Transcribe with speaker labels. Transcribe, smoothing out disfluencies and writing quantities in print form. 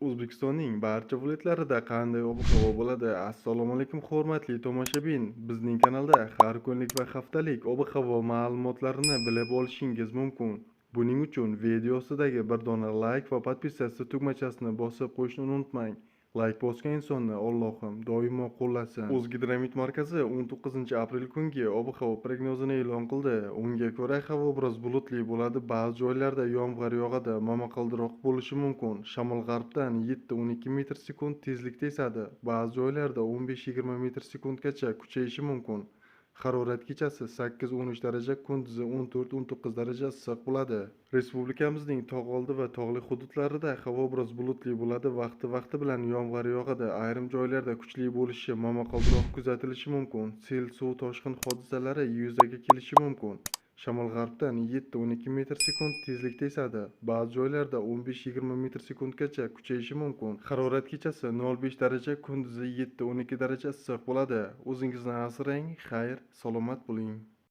Speaker 1: O'zbekistonning barcha viloyatlarida qanday ob-havo bo'ladi? Assalomu alaykum, hurmatli tomoshabin. Bizning kanalda har kunlik va haftalik ob-havo ma'lumotlarini bilib olishingiz mumkin. Buning uchun video ostidagi bir dona like va podpisatsiya tugmachasini bosib qo'yishni unutmang. Like bosgan insonni Allohim doimo qo'llasin. O'zgidromet markazi 19-aprel kungi ob-havo prognozini e'lon qildi. Unga ko'ra, havo biroz bulutli bo'ladi, ba'zi joylarda yomg'ir yog'adi, momaqaldiroq bo'lishi mumkin. Shamol g'arbdan 7-12 metr sekund tezlikda esadi. Ba'zi joylarda 15-20 metr sekundgacha kuchayishi mumkin. Harorat kechasi 8-13 daraja, kunduzi 14-19 daraja issiq bo'ladi. Respublikamizning tog' oldi va tog'li hududlarida havo biroz bulutli bo'ladi, vaqti-vaqti bilan yomg'ir yog'adi. Ayrim joylarda kuchli bo'lishi, momaqaldiroq kuzatilishi mumkin. Sel, suv toshqin hodisalari yuzaga kelishi mumkin. Shamol g'arbdan 7-12 metr sekund tezlikda esadi. Ba'zi joylarda 15-20 metr sekundgacha kuchayishi mumkin. Harorat kechasi 0,5 daraja, kunduzi 7-12 daraja issiq bo'ladi. O'zingizni asrang, xayr, salomat bo'ling.